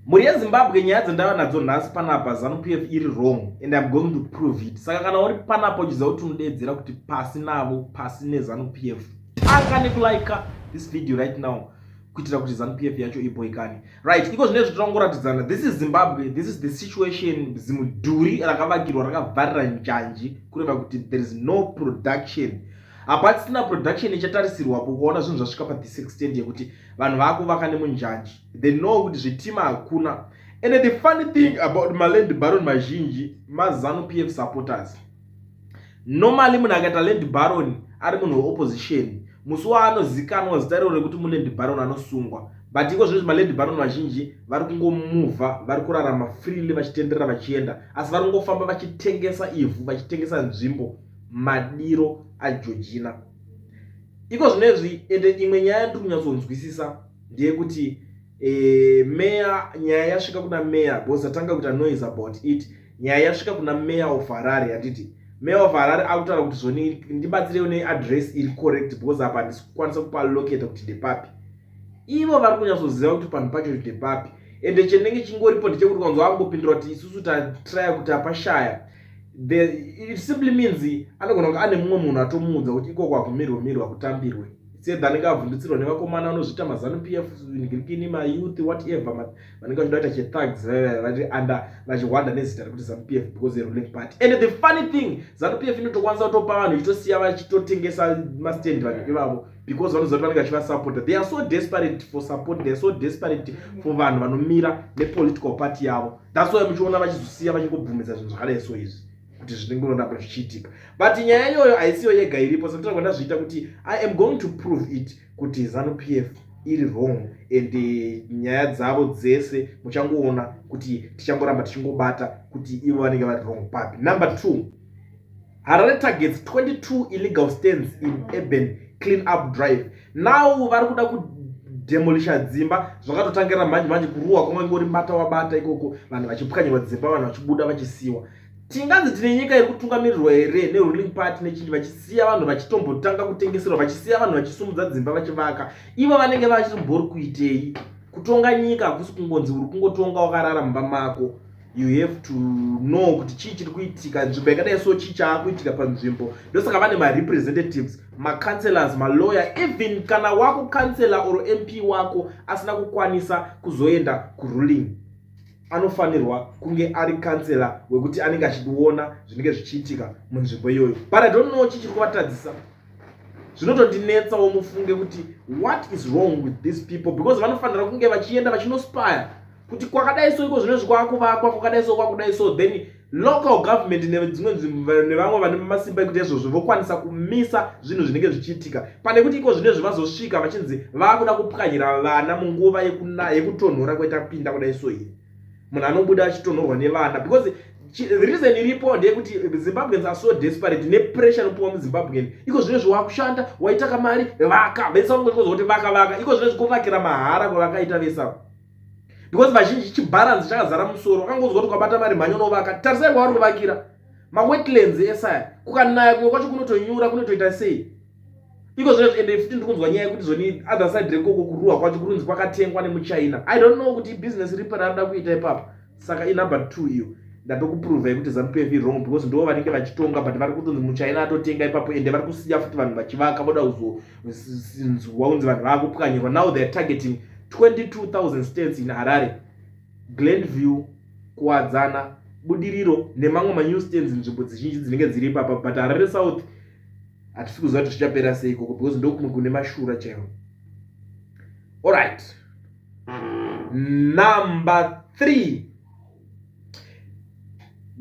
Mhuri yeZimbabwe, nyaya dzandava nadzo nhasi panapa, ZANU PF iri wrong and I'm going to prove it. Saka kana uri panapa uchiziva kuti unodeedzera kuti pasi navo, pasi neZANU PF, tanga nekulika this video right now kuitira kuti ZANU PF yacho iboikane. Right, iko zvine zvitirangoratidzana, this is Zimbabwe, this is the situation. Zimudhuri rakavakirwa rakavharira njanji, kureva kuti there is no production. Hapasina production ichatarisirwapo kuona zvinhu zvasvika pathis extent yekuti vanhu vaakuvaka nemunjanji. They know kuti zvitima hakuna. And the funny thing about maland baron mazhinji, maZANU PF supporters. Normally munhu akaita land baron ari munhu weopposition, musi waanozikanwa zita riro rekuti muland baron anosungwa. But iko zvinozvi maland baron vazhinji vari kungomuvha, vari kurarama freely, vachitenderera vachienda, asi vari kungofamba vachitengesa ivhu, vachitengesa nzvimbo, madiro aGeorgina iko zvinezvi. Ende imwe nyaya ndiri kunyatsonzwisisa ndeyekuti meya, nyaya yasvika kuna meya, because atanga kuita noise about it. Nyaya yasvika kuna mayor of Harare, handiti? Mayor of Harare akutaura kuti zvoni ndibatsirewo neaddress iri correct, because apa handisi kukwanisa kupalocata kuti ndepapi. Ivo vari kunyatsoziva kuti panhu pacho ndepapi. Ende chinenge chingoripo ndechekuti kwanzwa vangopindura kuti isusu tatraya kuti apashaya, it simply means anogona kunge ane mumwe munhu atomuudza kuti ikoko hakumirwe mirwe, hakutambirwe. Sedha anenge avhundutsirwa nevakomana vanozviita maZANU PF ngirikini, mayouth, whatever, vanenge vachida kuita chethugs, vari under, vachihwanda nezita rekuti ZANU PF because yeruling party. And the funny thing, ZANU PF inotokwanisa kutopa vanhu, ichitosiya vachitotengesa mastand vanhu ivavo, because vanoziva kuti vanenge vachivasapota. They are so desperate for support, they are so desperate for vanhu vanomira nepolitical party yavo. That's why muchiona vachizosiya vachingobvumidza zvinhu zvakadai so izvi kuti zvinenge unoramba zvichiitika. But nyaya iyoyo haisiyo yega iripo. Sekutora kwandazviita kuti I am going to prove it kuti ZANU PF iri wrong and nyaya dzavo dzese muchangoona kuti tichangoramba tichingobata kuti ivo vanenge vari wrong papi. Number two, Harare targets 22 illegal stands in urban clean up drive. Now vari kuda kudemolisha dzimba. Zvakatotangira manje manje kuruwa kwanga ngori mbata wabata ikoko, vanhu vachipwanyirwa dzimba, vanhu vachibuda vachisiwa. Tinganzi tine nyika iri kutungamirirwa here neruling party nechinji, vachisiya vanhu vachitombotanga kutengeserwa, vachisiya vanhu vachisumudza dzimba vachivaka? Ivo vanenge vachimbori kuitei? Kutonga nyika hakusi kungonzi uri kungotonga wakarara mumba mako. You have to know kuti chii chiri kuitika nzvimbo yakadai so, chii chaakuitika panzvimbo. Ndosaka vane marepresentatives, macouncelors, malawyer. Even kana wako councillor or MP wako asina kukwanisa kuzoenda kuruling, anofanirwa kunge ari councillor wekuti anenge achiona zvinenge zvichiitika munzvimbo iyoyo. But I don't know chii chiri kuvatadzisa. Zvinotondinetsawo mufunge kuti what is wrong with these people, because vanofanira kunge vachienda vachinospaya kuti kwakadai so iko zvinozvi kwakuvakwa, kwakadai so, kwakudai so. Then local government nedzimwe nzvimbo nevamwe vane masimba ekuti izvozvo vokwanisa kumisa zvinhu zvinenge zvichiitika, pane kuti iko zvinezvi vazosvika vachinzi vaakuda kupwanyira vana munguva yekutonhora kwaita pinda kudai so iyi. Munhu anobuda achitonhorwa nevana, because the reason iripo ndeyekuti Zimbabweans are so desperate nepressure inopiwa muZimbabwean. Iko zvinezvi wakushanda, waita kamari, vaka vese vanongokozwa kuti vaka, vaka. Iko zvinezvi kuvakira mahara kwavakaita vese, because vazhinji chibharanzi chakazara musoro, vakangozwa kuti ukabata mari mhanya unovaka. Tarisai kwavari kuvakira, mawetlands esaya, kukanaya kumwe kwacho kunotonyura, kunotoita sei iko zvinezvi. Ende futi ndiri kunzwa nyaya yekuti zvoni other side rekoko kuruwa kwacho kurunzi kwakatengwa nemuChina. I don't know kuti ibhizinesi ripi raarida kuita ipapo. Saka inumber two iyo ndatokupruvai kuti ZANU PF wrong, because ndo vanenge vachitonga, but vari kutonzi muChina atotenga ipapo. Ende vari kusiya futi vanhu vachivaka, voda kuzonzwa kunzi vanhu vaakupwanyirwa. Now they are targeting 22,000 stands in Harare, Glenview, Kuwadzana, Budiriro nemamwe manew stands, nzvimbo dzizhinji dzinenge dziri ipapa. But Harare South hatisi kuziva kuti zvichapera sei ikoko, because ndokumwe kune mashura chaiwo. Alright, number three.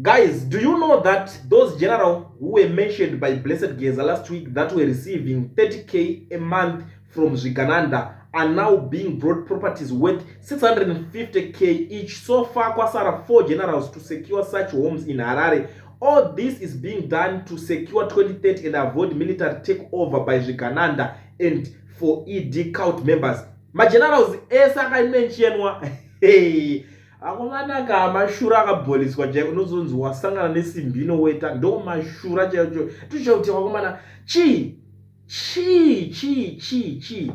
Guys, do you know that those general who were mentioned by Blessed Geza last week that were receiving 30K a month from Zvigananda are now being brought properties worth 650K each? So far, kwasara four generals to secure such homes in Harare. All this is being done to secure 2030 and avoid military takeover by Zvigananda and for ED cult members. Magenerals ese akaimentionwa. Hey, akomanaka, mashura akabholiswa chaiko. Unozonzi wasangana nesimbi inoweta, ndo mashura chaicho. Tichauti wakomana, chii chii chii chii chii?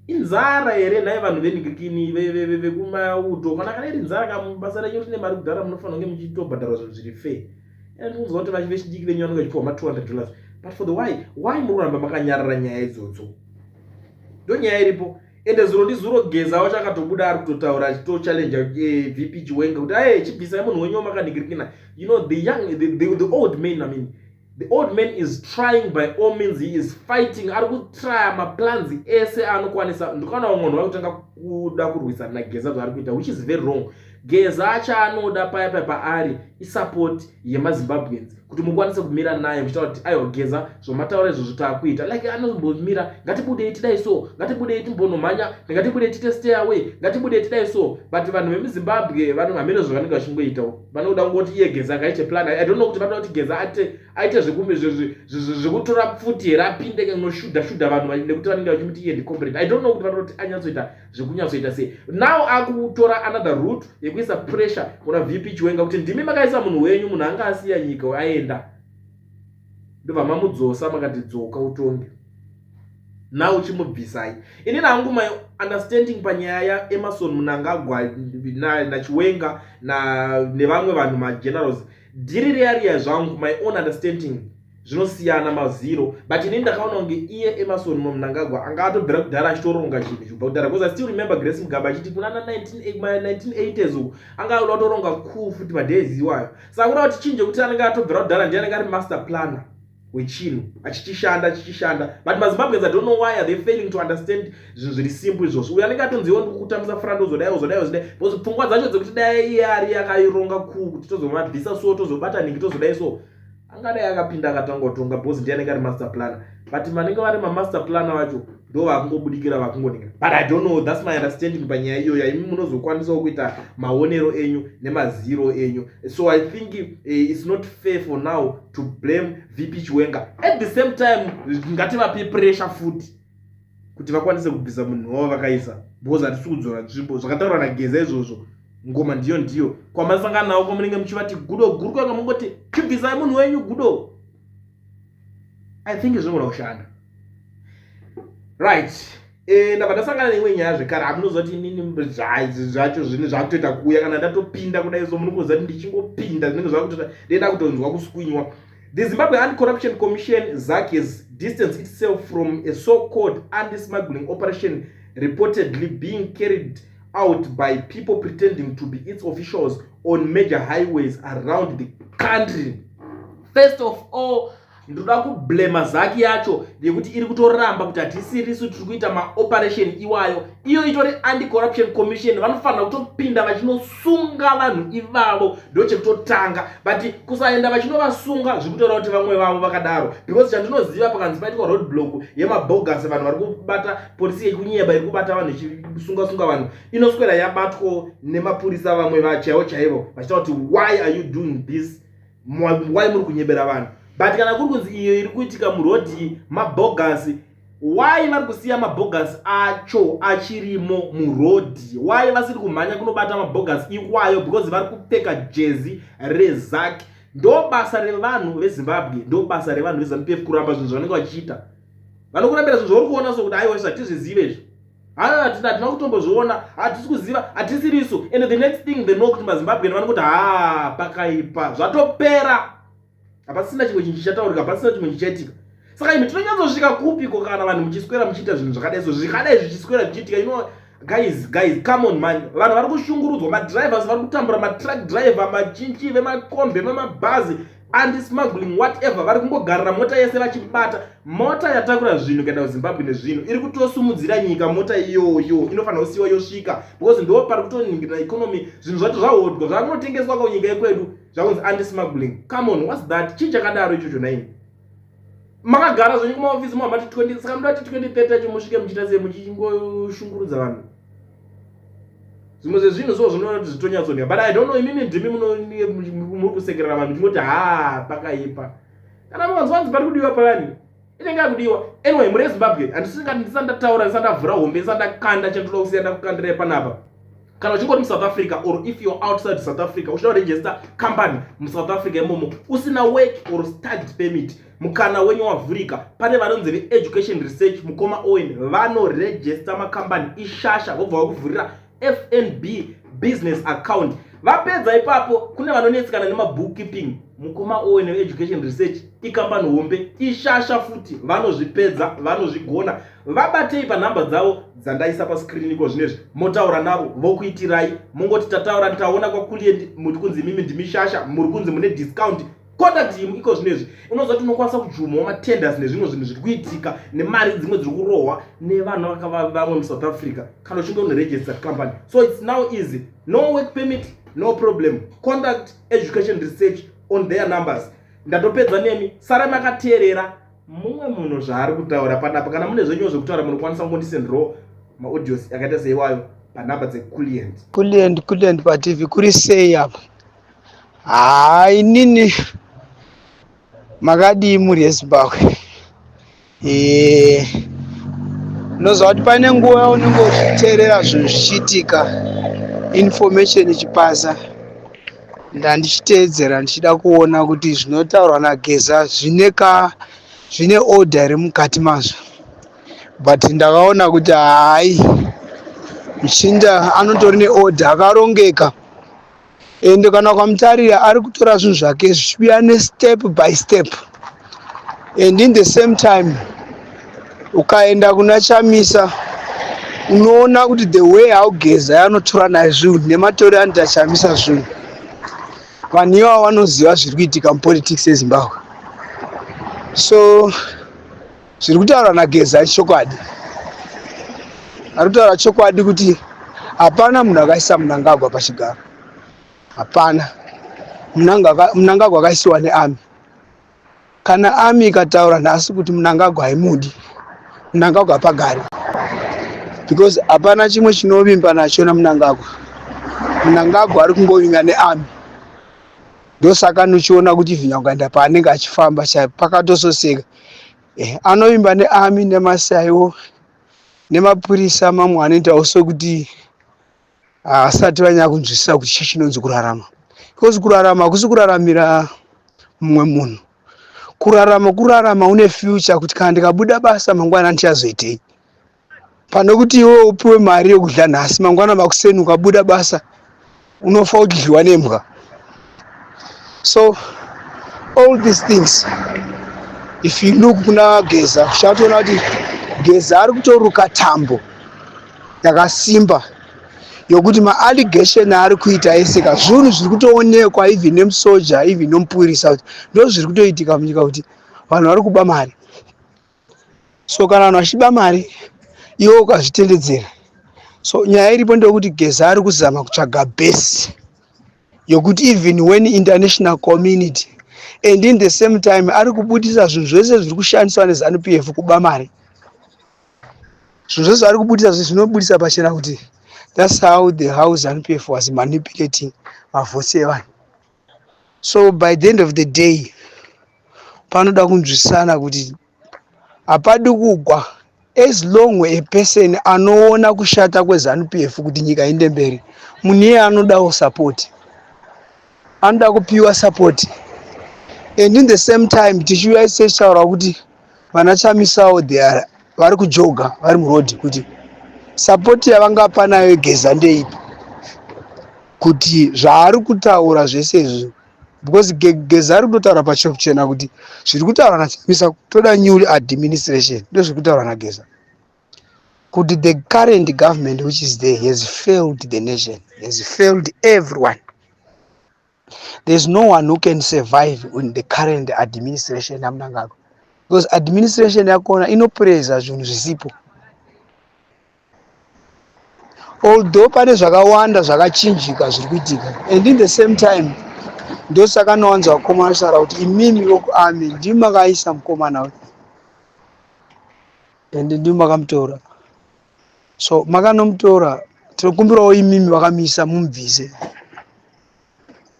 Inzara here nhai vanhu venhingirikini vekumauto? Kana iri nzara ka, basa renyu rine mari kudhara, munofanira kunge muchitobhadharwa zvinhu zviri fair. And ndinonzwa kuti vechidiki venyu vanenge vachipiwa ma$200, but for the why muri kuramba makanyarara nyaya idzodzo? Ndo nyaya iripo. Ende zuro ndizuro Geza wacho akatobuda ari kutotaura achitochallenge VP Chiwenga kuti aye, chibvisai munhu wenyu wamakanhingirikina. You know the young the old man, I mean, the old man is trying by all means. He is fighting, ari kutrya maplans ese aanokwanisa. Ndikaona vamwe vanhu vari kutanga kuda kurwisana naGeza zvaari kuita, which is very wrong. Geza chaanoda paya paya paari isupport yemaZimbabweans kuti mukwanise kumira naye muchitaura kuti aiwa, Geza, zvamataura izvozvo taakuita. Like anombomira, "Ngatibudei tidai so, ngatibudei timbonomhanya, ngatibudei tiite stay away, ngatibudei tidai so." But vanhu vemuZimbabwe vanhu hamene zvavanenge vachingoitawo, vanoda kungoti iye Geza ngaite plan. I don't know kuti vanoda kuti Geza aite zvekutora pfuti here, apinde kunoshudha shudha vanhu nekuti vanenge vachimuti iye ndicomrade. I don't know kuti vanoda kuti anyatsoita zvekunyatsoita sei. Now akutora another route yekuisa pressure kuna VP Chiwenga kuti ndimi makaisa munhu wenyu, munhu anga asiya nyika aenda, ndobva mamudzosa, makati dzoka utonge. Now chimubvisai. Inini hangu my understanding panyaya yaEmmerson Mnangagwa naChiwenga nevamwe vanhu, magenerals, dhiri riya riya, zvangu my own understanding, zvinosiyana maziro, but inini ndakaona kunge iye Emmerson Mnangagwa anga atobvira kudhara achitoronga chinhu chibva kudhara, because I still remember Grace Mugabe achiti kunana 1980s uku anga akuda kutoronga coup futi madays iwayo. Saka kuda kuti chinje kuti anenge atobvira kudhara, ndiye anenge ari master planner wechinhu, achichishanda, achichishanda. But maZimbabweans, I don't know why are they failing to understand zvinhu zviri simple izvozvo. Uyo anenge atonziwo ndikukutambisa front, uzodai, uzodai, uzodai, because pfungwa dzacho dzekuti dai iye ari akaironga coup kuti tozomabvisa so, tozobata ningi, tozodai so, angadai akapinda akatanga kutonga, because ndiye anenge ari master planner. But vanenge vari mamaster planner vacho ndo vakungobudikira, vakungoningira. But I don't know, that's my understanding panyaya iyoyo. Imi munozokwanisawo kuita maonero enyu nemaziro enyu. So I think it's not fair for now to blame VP Chiwenga. At the same time, ngativape pressure futi kuti vakwanise kubvisa munhu wavo vakaisa, because hatisi kudzora nzvimbo. Zvakataurwa naGeza izvozvo, ngoma ndiyo ndiyo kwamasangana nawo, kwamunenge muchivati gudo guru kwanga mungoti chibvisai munhu wenyu gudo. I think zvinogona kushanda, right? Ndabva ndasangana neimwe nyaya zvekare. Hamunoziva kuti inini zvacho zvinhu zvakutoita kuuya kana ndatopinda kudai so, munokuziva kuti ndichingopinda zvinenge zvakutoita ndenda kutonzwa kuswinywa. The Zimbabwe Anti-Corruption Commission, ZACC, has distanced itself from a so-called anti-smuggling operation reportedly being carried out by people pretending to be its officials on major highways around the country. First of all, ndoda kublema ZACC yacho yekuti iri kutoramba kuti hatisirisu tiri kuita maoperation iwayo. Iyo itori Anti-Corruption Commission, vanofanira kutopinda vachinosunga vanhu ivavo, ndochekutotanga. But kusaenda vachinovasunga zviri kutora kuti vamwe vavo vakadaro, because chandinoziva, pakanzi paitwa road block yemabogus, vanhu vari kubata, polisi yekunyeba iri kubata vanhu ichisunga-sunga vanhu, inoswera yabatwa nemapurisa vamwe vachaivo chaivo vachitaura kuti, "Why are you doing this? Why muri kunyebera vanhu?" But kana kuri kunzi iyo iri kuitika murodhi mabogus, why vari kusiya mabogus acho achirimo murodhi? Why vasiri kumhanya kunobata mabogus iwayo? Because vari kupfeka jezi reZACC. Ndo basa revanhu veZimbabwe, ndo basa revanhu veZANU PF kuramba zvinhu zvavanenge vachiita. Vanokurambira zvinhu zvauri kuona sokuti aiwa, izvo hatizvizive izvo, hatina kutombozviona, hatisi kuziva, hatisirisu. And the next thing they know kuti maZimbabwean vanongoti ha, pakaipa, zvatopera, hapasina chimwe chinhu chichataurika, hapasina chimwe chichaitika. Saka imi tinonyatsosvika kupiko kana vanhu muchiswera muchiita zvinhu zvakadai so, zvikadai zvichiswera zvichiitika? You know, guys, guys, come on man. Vanhu vari kushungurudzwa, madrivers vari kutambura, matruck driver, machinchi, vemakombe, vemabhazi, anti-smuggling, whatever, vari kungogarira mota yese vachibata mota yatakura zvinhu kuenda kuZimbabwe nezvinhu. Iri kutosumudzira nyika mota iyoyo, inofanira kusiyiwa yosvika, because ndo pari kutoningirira economy. Zvinhu zvacho zvahodwa, zvakunotengeswa kunyika yekwedu, zvakunzi anti-smuggling. Come on, what's that? Chii chakadaro ichocho naini? Makagara zvenyu kumaofisi muhamati 20, saka muda kuti 2030 yacho musvike muchiita sei, muchingoshungurudza vanhu? Zvimwe zvezvinhu so zvinoona kuti zvitonyatsonika, but I don't know. Imimi ndimi muri kusekerera vanhu muchingoti ha, pakaipa. Kana mukanzwa nzi pari kudiwa payani, inenge yakudiwa. Anyway, muri eZimbabwe, handisingati ndisati ndataura, ndisati ndavhura hombe, ndisati ndakanda chandinoda kusiya ndakukandirai panapa. Kana uchingori muSouth Africa, or if you're outside South Africa, uchida kuregister company muSouth Africa imomo, usina work or study permit, Mukana wenyu wavhurika. Pane vanonzi veEducation Research, mukoma Owen, vanorejista makambani ishasha, vobva vakuvhurira FNB business account. Vapedza ipapo, kune vanonetsekana nemabookkeeping, mukoma Owen veEducation Research ikambani hombe, ishasha futi, vanozvipedza, vanozvigona. Vabatei panhamba dzavo dzandaisa pascreen iko zvinezvi, motaura navo, vokuitirai. Mongoti tataura, taona kwaKulient, muri kunzi imimi ndimishasha, muri kunzi mune discount. Contact him iko zvinezvi. Unoziva kuti unokwanisa kujumawo matenders nezvimwe zvinhu zviri kuitika nemari dzimwe dziri kurohwa nevanhu vamwe muSouth Africa kana uchinge une registered company. So it's now easy. No work permit, no problem. Contact Education Research on their numbers. Ndatopedza nemi, sara makateerera mumwe munhu zvaari kutaura panapa. Kana mune zvenyu zvekutaura, munokwanisa kungondisenderawo maaudios akaita seiwayo panhamba dzeCulient. Kulient, Kulient paTV, kuri sei apa? Haa, inini makadii muri yeZimbabwe? Unoziva kuti pane nguva yaunenge uchiteerera zvinhu zvichiitika, information ichipasa. Ndandichiteedzera ndichida kuona kuti zvinotaurwa naGeza zvine ka zvine order iri mukati mazvo, but ndakaona kuti hai, muchinda anotori neorder, akarongeka. Ende kana ukamutarira, ari kutora zvinhu zvake zvichiuya nestep by step. And in the same time, ukaenda kuna Chamisa, unoona kuti the way how Geza yanotora naye zvinhu nematori anoita Chamisa zvinhu, vanhu ivavo vanoziva zviri kuitika mupolitics yeZimbabwe. So zviri kutaurwa naGeza chokwadi, ari kutaura chokwadi kuti hapana munhu akaisa Munangagwa pachigaro, hapana. Munangagwa akaisiwa nearmy. Kana army ikataura nhasi kuti Munangagwa haimudi, Munangagwa hapagari, because hapana chimwe chinovimba nacho naMunangagwa. Munangagwa ari kungovinga nearmy. Ndosaka nuchiona kuti vhinya kuenda paanenge achifamba chaipo pakatososeka. Anovimba nearmy nemasaiwo nemapurisa mamwe anoitawo sekuti haasati vanyanya kunzwisisa kuti chii chinonzi kurarama, because kurarama hakusi kuraramira mumwe munhu. Kurarama kurarama une future, kuti kana ndikabuda basa mangwana ndichazoitei, pane kuti iwe upiwe mari yekudya nhasi, mangwana makuseni ukabuda basa unofa udyiwa nembwa. So all these things, if you look kuna Geza, uchatoona kuti Geza ari kutoruka tambo yakasimba yokuti maallegation aari kuita eseka zvinhu zviri kutoonekwa even nemusoja, even nomupurisa, kuti ndo zviri kutoitika munyika, kuti vanhu vari kuba mari. So kana vanhu vachiba mari, iwe ukazvitendedzera. So nyaya iripo ndeyekuti Geza ari kuzama kutsvaga base yokuti even when international community, and in the same time ari kubudisa zvinhu zvese zviri kushandiswa neZANU PF kuba mari. Zvinhu zvese zvaari kubudisa zvinobudisa pachena kuti that's how ZANU PF was manipulating mavotes evanhu. So by the end of the day, panoda kunzwisana kuti hapadi kugwa. As long a person anoona kushata kweZANU PF kuti nyika iende mberi, munhu iye anodawo support, anoda kupiwa support. And in the same time, tichiuya tichitaura kuti vana Chamisawo, they are vari kujoga vari murodhi, kuti support yavangapa nayo Geza ndeipi, kuti zvaari kutaura zvese izvi, because Geza ari kutotaura pachena kuti zviri kutaura naChamisa, toda new administration. Ndo zviri kutaura naGeza, kuti the current government which is there has failed the nation, has failed everyone. There's no one who can survive in the current administration yaMnangagwa, because administration yakona inopreza zvinhu zvisipo. Although pane zvakawanda zvakachinjika zviri kuitika, and in the same time, ndosaka nowanza vakomana vachitaura kuti imimi vokuarmy ndimi makaisa mukomana uyu and ndimi makamutora. So makanomutora, tinokumbirawo imimi vakamisa mumubvise.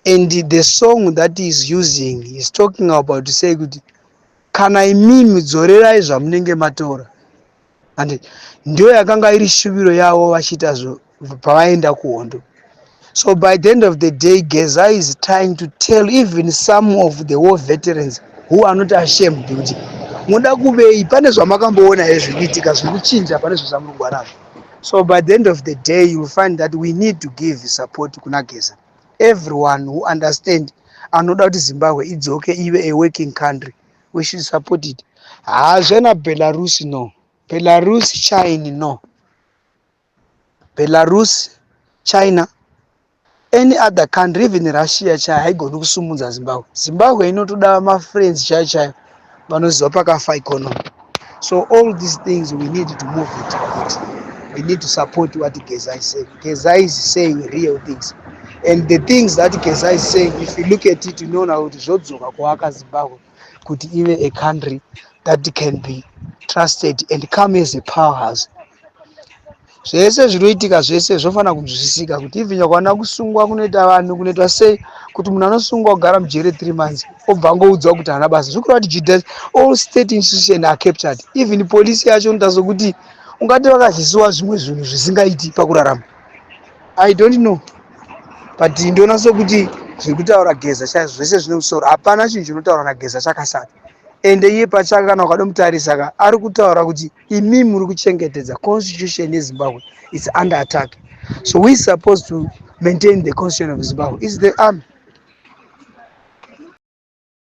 And the song that is using is talking about to say kuti kana imimi dzorerai zvamunenge matora. And ndiyo yakanga iri shuviro yavo vachiita pavaenda kuhondo. So by the end of the day, Geza is trying to tell even some of the war veterans who are not ashamed kuti muda kuvei pane zvamakamboona here zviri kuitika, zviri kuchinja pane zvezvamuri kuwanazvo. So by the end of the day, you will find that we need to give support kuna Geza. Everyone who understand, anoda kuti Zimbabwe idzoke ive a working country, we should support it. Hazvena Belarus, no. Belarus, China, no. Belarus, China, any other country, even Russia chaiyo, haigoni kusumudza Zimbabwe. Zimbabwe inotoda mafriends chaiyo chaiyo vanoziva pakafa economy. So all these things, we need to move it kuti we need to support what Geza is saying. Geza is saying real things, and the things that Geza is saying, if you look at it, unoona kuti zvodzoka kuaka Zimbabwe kuti ive a country that can be trusted and come as a powerhouse. Zvese zvinoitika, zvese zvofanira kunzwisisika kuti even nyakwana kusungwa kunoita vanhu kunoitwa sei, kuti munhu anosungwa kugara mujere 3 months, obva angoudzwa kuti haana basa, zvikureva kuti judicial, all state institution are captured. Even polisi yacho unoita sokuti ungati vakadyisiwa zvimwe zvinhu zvisingaiti pakurarama. I don't know, but ndoona sokuti zviri kutaura Geza chaizvo zvese zvine musoro. Hapana chinhu chinotaura naGeza chakasata. Ende iye pachake, kana ukadomutarisa ka, ari kutaura kuti imi muri kuchengetedza constitution yeZimbabwe. It's under attack, so we supposed to maintain the constitution of Zimbabwe. Is the army.